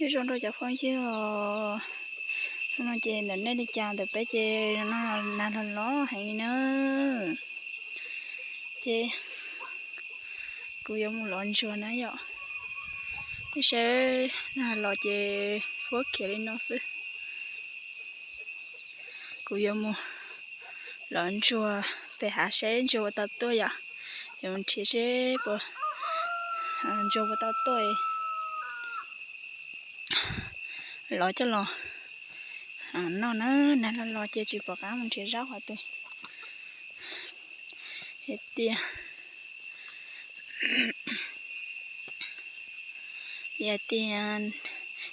Nyob zoo rau cov phooj ywg os, hnub no ces ntawm nej li cas, ntawm peb ces nag los los heev li na. Ces kuv yuav mus lov ntsuag na yom. Nej saib nag los ces fuab khiav li no xwb. Kuv yuav mus lov ntsuag pem hav seb ntsuag puas tau tuaj yom. Yuav mus nrhiav seb puas, ntsuag puas tau tuaj lov coj los noj na. Nag los los ces tsis pom qab mus nrhiav zaub qhov twg. Hais tias, hais tias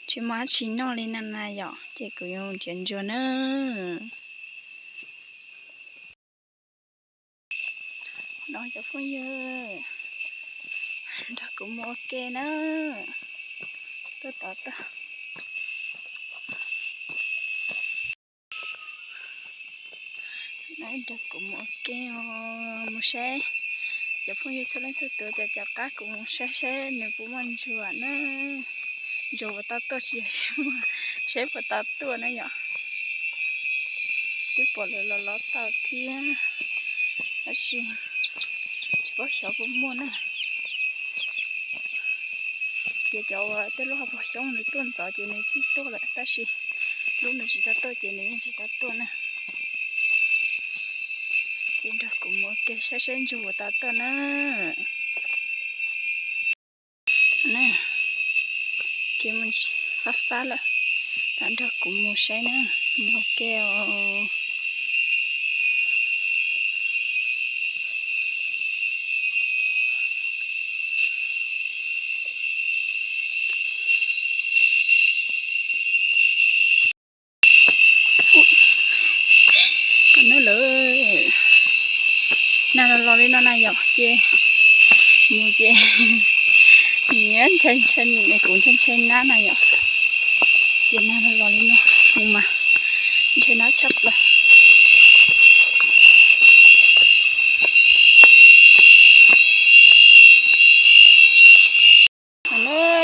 tsis muaj dab tsi noj li na na yom, ces kuv yuav mus nrhiav ntsuag na. No cov phooj ywg, nrog kuv mus ua ke na. Tuaj tod tuaj. Nrog kuv mus ua ke os, mus saib. Cov phooj ywg txhua leej txhua tus, cov cov qab kuv mus saib saib nws puas muaj ntsuag na. Ntsuag puas tau tuaj tsis yog, saib puas tau tuaj na yom. Twb pom lawv los lov tau thiab, tab sis tsis paub xyov puas muaj na. Tias cov uas tej lub hauv paus xyoob nws tuaj ntxov ces nws yeej tuaj lawm, tab sis lub nws tsis tau tuaj ces nws yeej tsis tau tuaj na. Ces nrog kuv mus ua ke saib saib ntsuag puas tau tuaj na. Ces mus fab fab lawm, tab nrog kuv mus saib na, mus ua ke os. Nag los los li no na yom, ces mus ces nyiam ntshai ntshai, kuv ntshai ntshai nab na yom. Ces nag los los li no, mus mas ntshai nab tshaj plaws.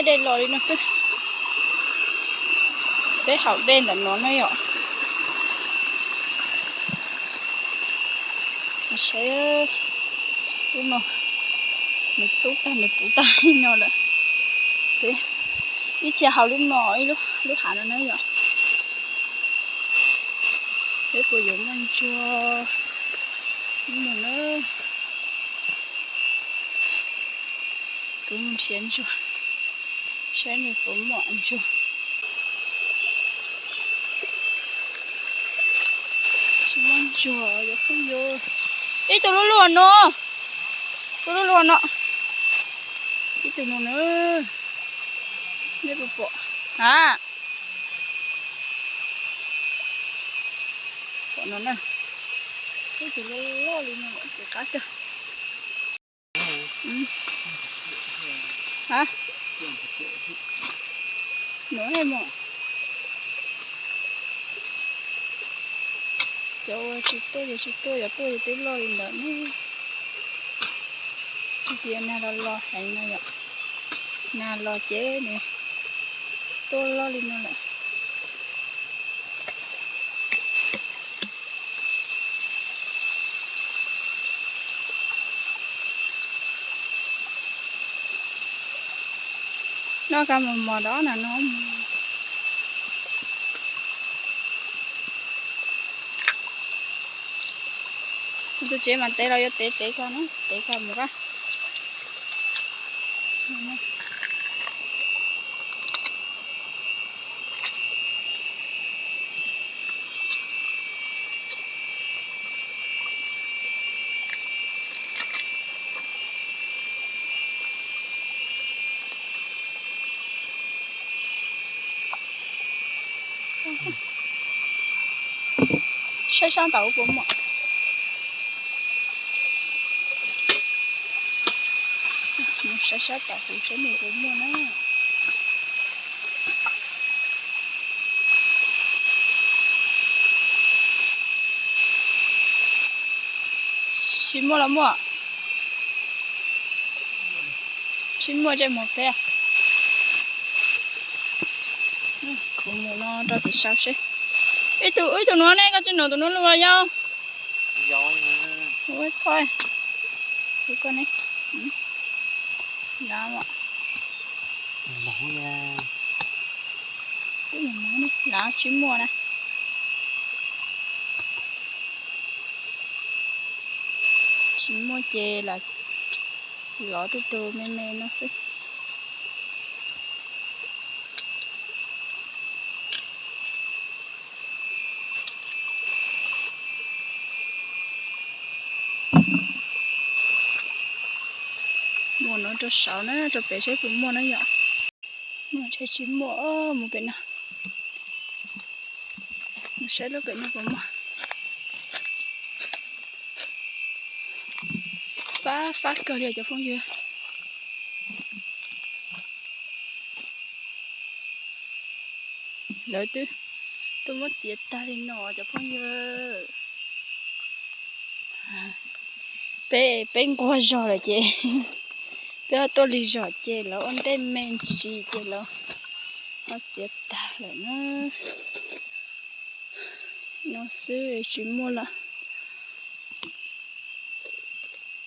Dej los li no xwb. Peb haus dej ntawm no na yom. Saib, lub no nws txhub tag nws puv tag li no lawm. Peb ib txhia haus lub no, ib lub hav no na yom. Peb puas yuav muaj ntsuag mus na. Kuv mus nrhiav ntsuag, saib nws puas muaj ntsuag. Tsis muaj ntsuag yog phooj ywg. Ib tug lub luaj no, tus lub luaj no, ib tug no na, nej puas pom a? Pom no na, ib tug loj loj li no ces qab kawg. Nuv mus. Cov uas tsis tuaj ces tsis tuaj, cov tuaj ces twb loj li ntawd ne. Tias nag los los heev no yom. Nag los ces nws tuaj loj li no lawm. Noj kab mos mos rau na no. Tus tsev mas tev los yuav tev tev koj na, tev koj mus koj. Saib sab ntaum puas muaj. Saib sab ntaum kuv saib nws puas muaj na. Tsis muaj los muaj. Tsis muaj ces mus peb. Kuv mus no rau tim sau seb. Ib tug, ib tug nuav ne, koj tsis num tus nuav lug los yau. Ua koj, kuv koj ne. Lav, lav tsis muaj na. Tsis muaj ces lov tug tug me me no xwb. Mus no rau saud na, rau pem seb puas muaj na yom. Mus tsis muaj, mus pem no. Mus saib lub pem no puas muaj. Fab fab kawg li cov phooj ywg. Lawv twb tuaj muab txiav tag li no cov phooj ywg. Peb, peb nquag zog lawm ces peb ho tuaj lig zog ces lawv ua ntej me ntsis ces lawv ho txiav tag lawm na. No xwb tsis muaj lawm.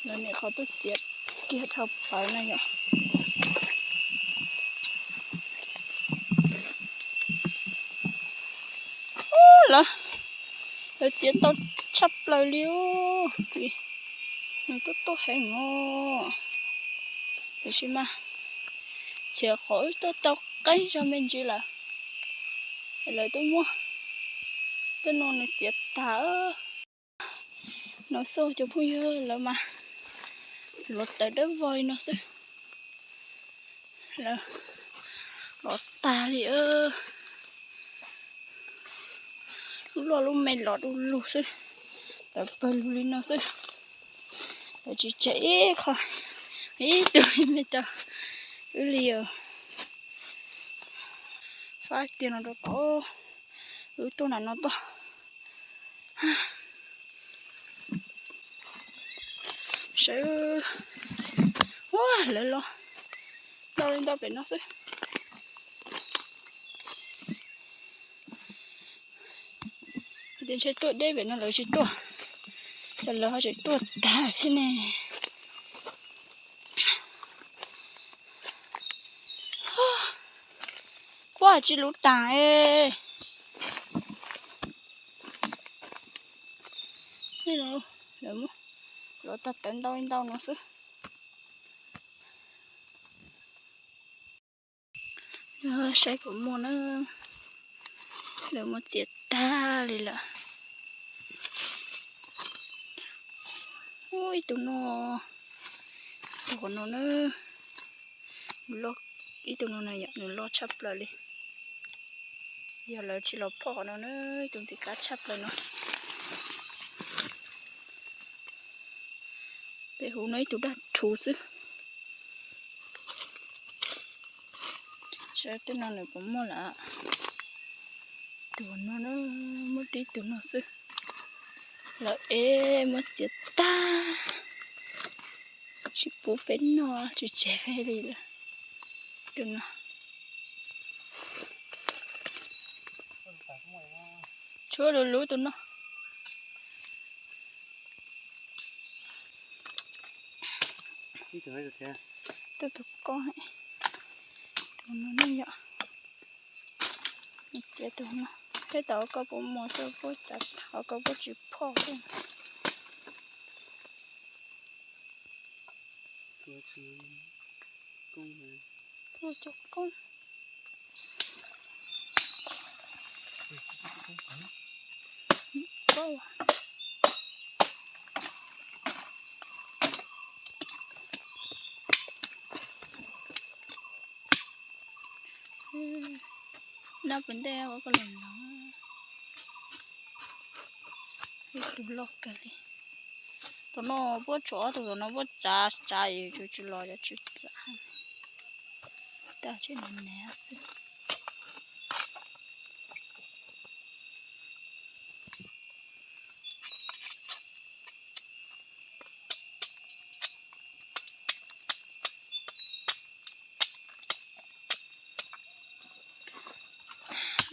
Lawv niam qhov tuaj txiav kiag dhau plawv na yom. Ub, lawv, lawv txiav tau tshaj plaws li os. Nws tuaj tuaj heev os. Tiam sis mas txhia qhov wb tuaj tau qeeb zog me ntsis lawm, lawv tuaj muab tej no nws txiav tag. No xwb cov phooj ywg, lawv mas lov tawv dawb vog li no xwb. Lawv lov tag li. Lub loj lub me los du lug xwb, tawv pawg lug li no xwb. Lawv tsis tseg ib qho, ib tug me rau wb li os. Fab tiag no rau tom, wb tuaj nram no tuaj. Saib, ua lawv los ntau li ntau pem no xwb. Tias ntshe tuaj deb pem no lawv tsis tuaj, ces lawv ho tseem tuaj tag thiab ne. Puag tsis lub tag es. Lawv muab lov tag tawv ntau ntau no xwb. Saib puas muaj na. Lawv muab txiav tag li lawm. Ub, ib tug no, tus qhov no na, nws loj, ib tug no na yom, nws loj tshaj plaws li. Yog lawv tsis los phoj qhov no na, ib tug ntxim qab tshaj plaws no. Peb hu no ib tug daj rhuv xwb. Saib tej no nws puas muaj lawm. Tus no na, muaj tib tug no xwb. Lawv ev muab txiav tag, tsis pub peb noj, tsis tseg peb li lawm. Tus no tshuav lub lub tus no. Tuaj tus koj, tus no ne yom. Txiav tus no, teb tau koj puas muaj xwb, puab txav thauv koj puab tsis phoj xwb. Puab cov koob. Nab puas ntej ua koj los no. Ib tug loj kawg li. Tus no puab tshuav ob tug, tus no puab txav txav es tsis los, tsis txav. Tag tsis nab xwb.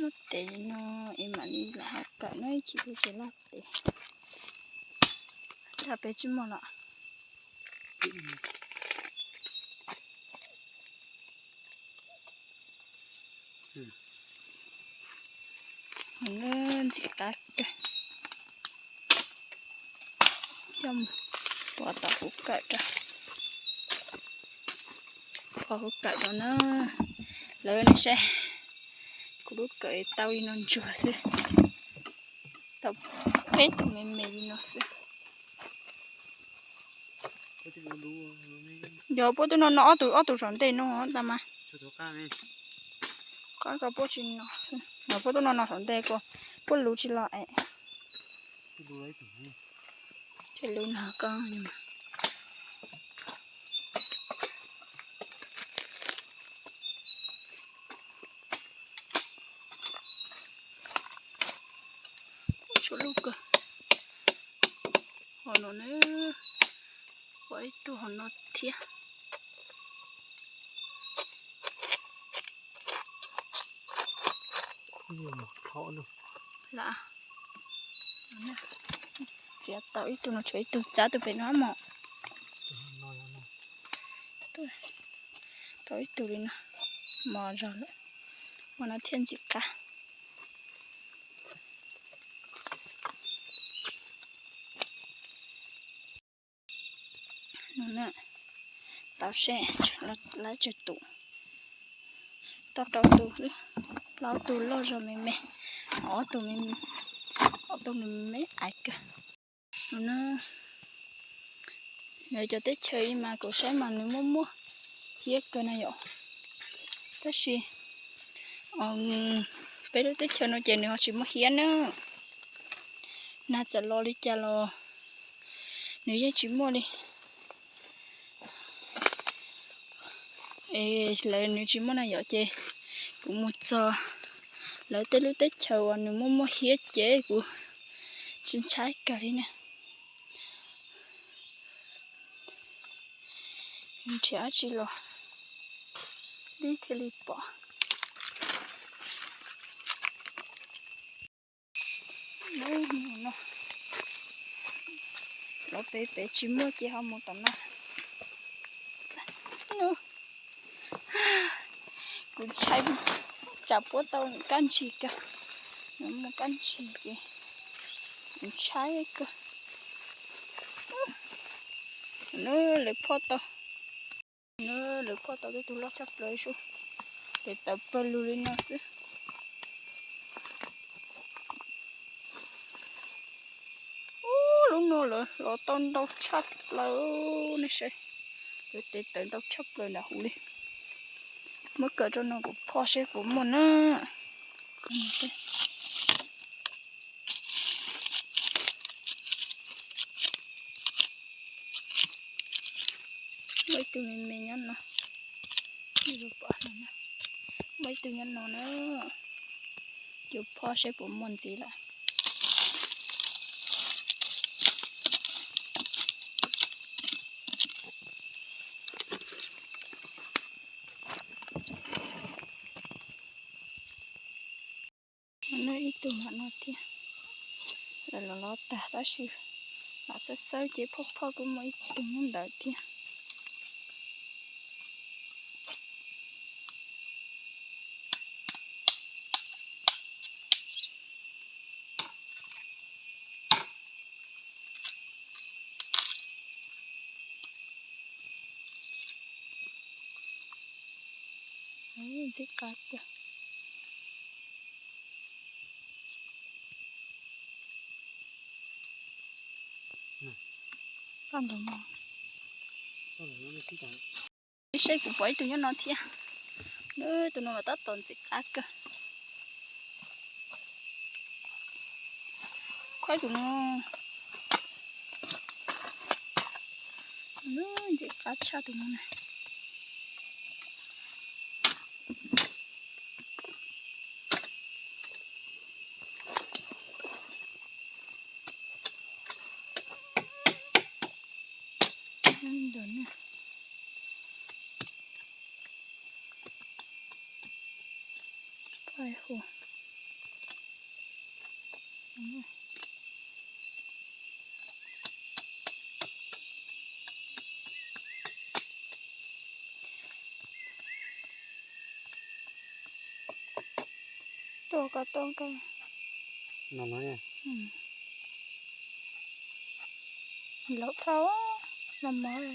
Lub tes no es mam li lam hauv kawm no ib chim peb tsev loj tes. Dag peb tsis muaj los. Ntxim qab kawg. Coj mus pov tom hauv kawm rau. Pov hauv kawm rau na. Lawv nej saib, kuv lub kawm tau li no ntsuag xwb. Tau peb tug me me li no xwb. Yog puab tub no no ob tug, ob tug saum ntej no tas mas. Qab ko puab tsis no, yog puab tub no no saum ntej ko puab luv tsis los es. Ces luv no ko. Tshuav lub kawg. Hov no na, ua ib tug hov no thiab. Lam txiav tau ib tug no, tshuav ib tug, txav tus pem no mos. Tau ib tug li no, mos zog lawm, ua no thiaj ntxim qab. No na, tau seb, lawv tsawg tus, tau rau tus xwb, plaub tug loj zog me me, ob tug, ob tug me me aiv kawg. No na, lawv cov teb chaws mas kuv saib mas nws muaj muaj hiab kawg na yom. Tab sis peb lub teb chaws no ces nws ho tsis muaj hiab na. Nag txawm los li cas los nws yeej tsis muaj li. Es lawv nws tsis muaj na yom, ces kuv mus txog lawv tej lub teb chaws uas nws muaj muaj hiab ces kuv tsis ntshai kawg li na. Nrhiav dab tsi los dib thiaj li pom. Lub no, lawv pem pem tsis muaj ces ho mus tom no. Kuv ntshai tsam puab tau kab ntsig kawg, nws muaj kab ntsig ces kuv ntshai kawg. Lawv phoj tau, lawv phoj tau tej tug loj tshaj plaws sub, ces tawv pawg lug li no xwb. Ub, lub no lawv los tau ntau tshaj plaws, nej saib, lawv tes tawv ntau tshaj plaws nram huv li. Muab kaw rau no kuv phoj seb puas muaj na. Muaj ib tug me me nyob no, muaj ib tug nyob no na, kuv phoj seb puas muaj ntxiv lawm. Muaj ib tug mam no thiab, lawv los los tag tab sis lam xawb xawb ces phoj phoj kuj muaj ib tug nyob ntawd thiab. Ntxim qab tiag. Saib kuv pom ib tug nyob no thiab. Tus no mas tab tom ntxim qab kawg. Khuaib tus no, ntxim qab tshaj tus no na. Ntawm no, pais hu, Tuaj koj tuaj koj. Laus dhau los mov.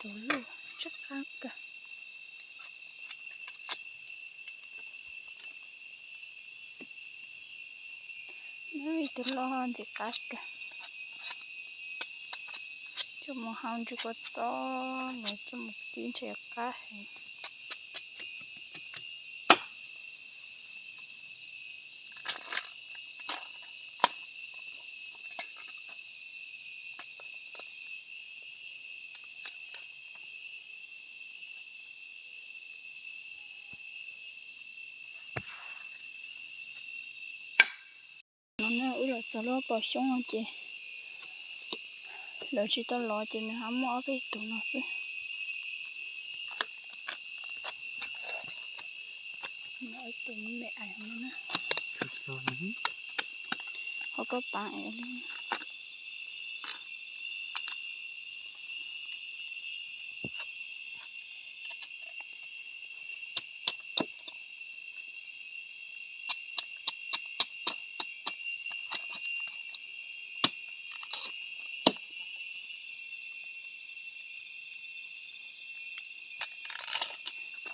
Tus luj tsw qab kawg. Ib tug loj ntxim qab kawg. Coj mus hau ntsw kua txob los coj mus kib ntshe qab heev. No na, wb los txog lub pob xyoob no ces lawv tsis tau los ces nws ho muaj ob peb tus no xwb. Tus me ais no na, ho koj pav li.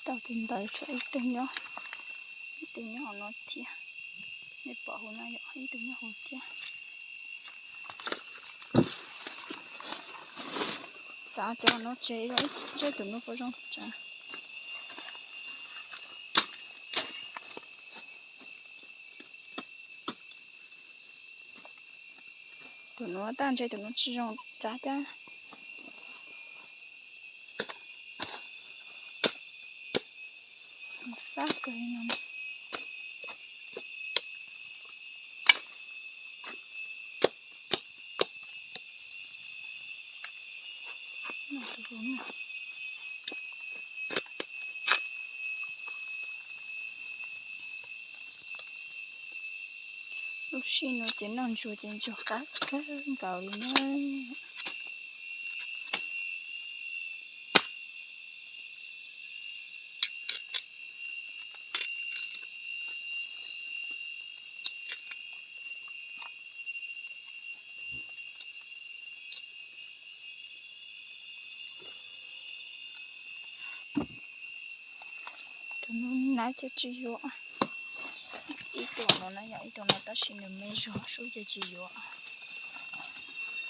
Tau tus ntawd tshuav ib tug nyob, ib tug nyob hauv no thiab. Nej pom hauv no yog ib tug nyob hauv thiab. Txav cov no tseg, zeb tus no puas zoo tsav. Tus no tab ntshe tus no tsis zoo txav cab. Fab kawg li no. Lub sij no ces noj ntsuag ces ntsuag qab kawg nkaus li na. Tus no nab ces tsis yuav. Ib tug no na yog ib tug no tab sis nws me zog sub ces tsis yuav.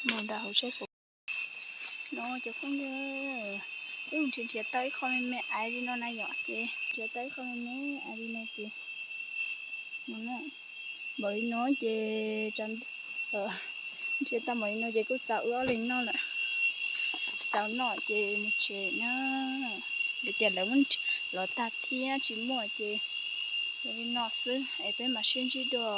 Mus nram hauv saib puas. No cov phooj ywg, wb nrhiav nrhiav tau ib qho me me aiv li no na yom, ces nrhiav tau ib qho me me aiv li no ces npaum li no ces nrhiav tau npaum li no ces kuj txaus wb ob leeg noj lawm. Txaus noj ces mus tsev na. Yog tias lawv muab los tag thiab tsis muaj ces li no xwb es peb mam sib ntsib dua